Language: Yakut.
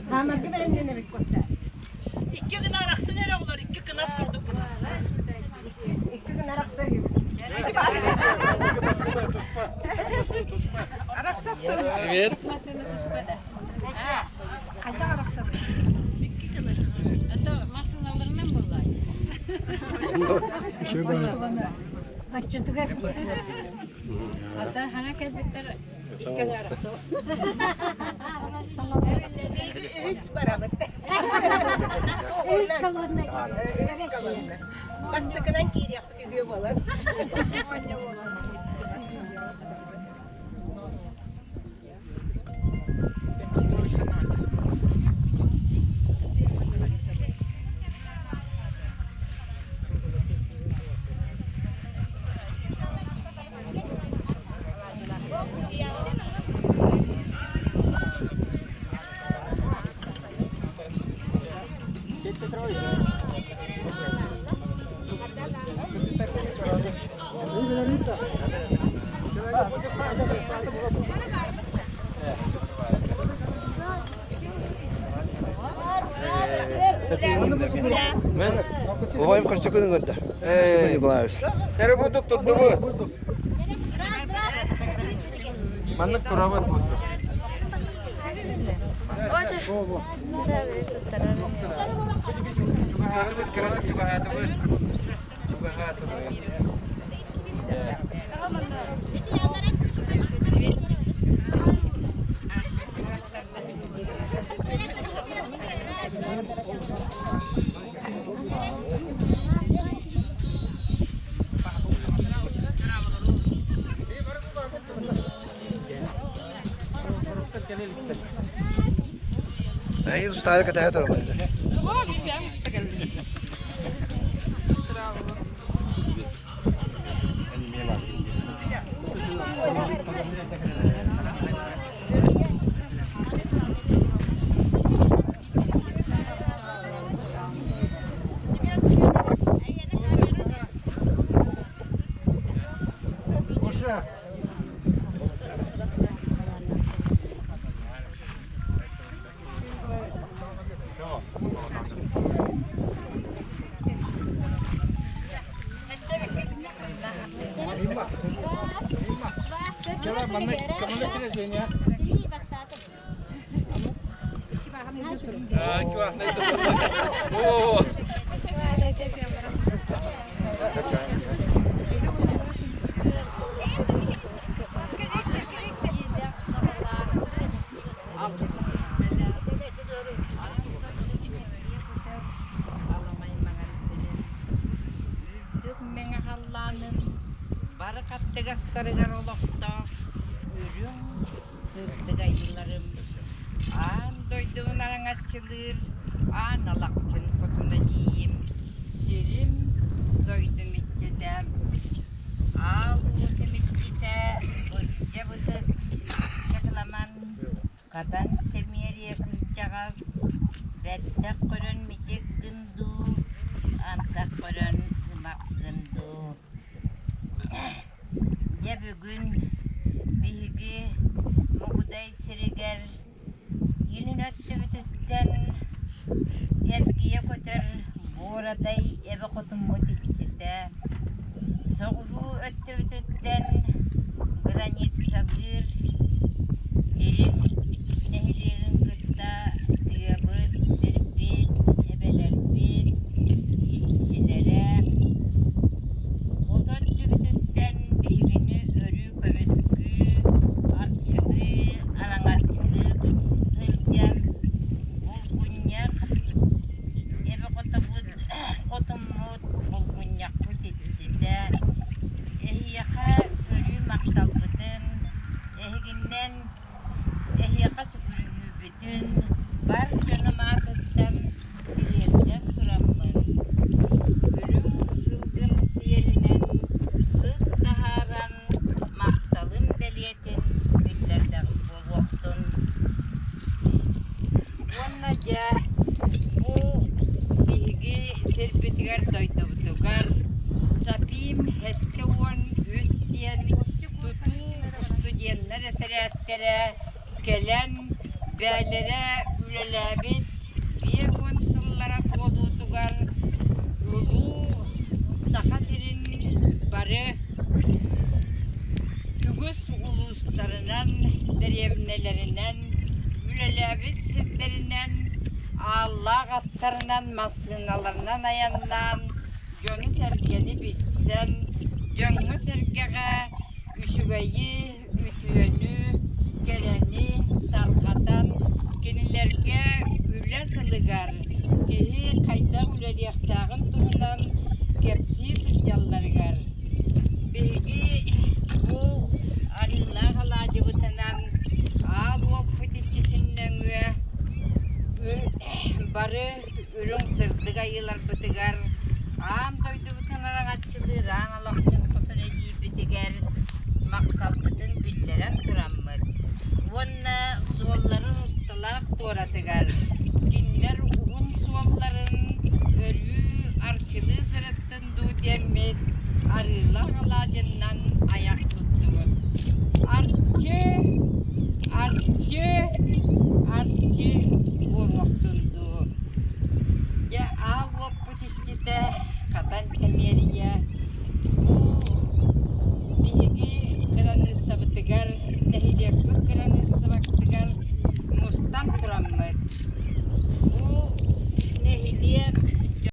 Хаамарга бэлэмнэн эбит куттар. Икки гына арахсын эрэ оҕолор, икки кынат курдук гына. Икки гына арахсар Привет. Хайдах арахсабыт? Это массыыналарынан буолла. Аччытыгар Ата хаҥа кэлбиттэр икки арахсыл. Үһүс барабыт. Үһүс колонна. Үһүс колонна. Бастакынан киириэхпит үһүө буолан. Убайым Костюкун ыҥырда. Николаевич. Кэрэ бурдук турдубу. Маннык турабыт бурдук. Чугаһаатыбыт, кыратык чугаһаатыбыт. Чугаһаатыбыт. Эйил устаары кэтэһэ турабын. О, Үрдүк мэҥэ халлааным бары хаттыгастарыгар олохтоох үрүҥ сырдык айыыларым аан дойдубун араҥаччылыыр аан алахчын хотуна дьиийим сирим дойдум иччитэ аал уотум иччитэ бырдьа бытык чакыламан Хатан тэмиэрийэ кырдьаҕас, бэттэх көрөн мичик гын дуу, антах көрөн ымах гын дуу. Дьэ бүгүн биһиги Мугудай сиригэр илин өттүбүтүттэн эргийэ көтөр Буорадай эбэ хотуммут иччитэ, соҕуруу өттүбүтүттэн границалыыр Дириҥ нэһилиэгин кытта тыабыт, сирбит, эбэлэрбит иччилэрэ хотон түбүтүттэн биһигини өрүү көмүскүү, арчылыы, араҥаччылыы сылдьар булгунньах эбэ хотобут, хотуммут, булгунньахпыт иччитэ эһиэхэ өрүү махталбытын Эһигиннэн эһиэхэ сүгүрүйүүбүтүн бар дьонум аатыттан тириэрдэн тураммын, үрүҥ сылгым сиэлинэн сыт таһааран махталым бэлиэтин биллэрдэҕим буолуохтун. Уонна дьэ бу биһиги сирбитигэр дойдубутугар. САПИМ 73 диэн тутуу студеннар этэрээттэрэ кэлэн бэйэлэрэ үлэлээбит 50 сыллара туолуутугар улуу Саха сирин бары үгүс улуустарынан, дэриэбинэлэринэн, үлэлээбит сирдэринэн ааллаах аттарынан, массыыналарынан айаннаан дьону-сэргэни билсэн, дьоҥҥо-сэргэҕэ үчүгэйи, үтүөнү, кэрэни тарҕатан, кинилэргэ үлэ сылыгар киһи хайдах үлэлиэхтээҕин туһунан кэпсии сылдьалларыгар биһиги бу арыылаах алаадьыбытынан аал уоппут иччитин нөҥүө бары үрүҥ сырдык айыыларбытыгар аан дойдубутун араҥаччылыыр аан олохтон хотун эдьиийбитигэр махталбытын биллэрэн тураммыт уонна суолларын усталаах туоратыгар кинилэр уһун суолларын өрүү арчылыы сырыттын дуу диэммит арыылаах алаадьы.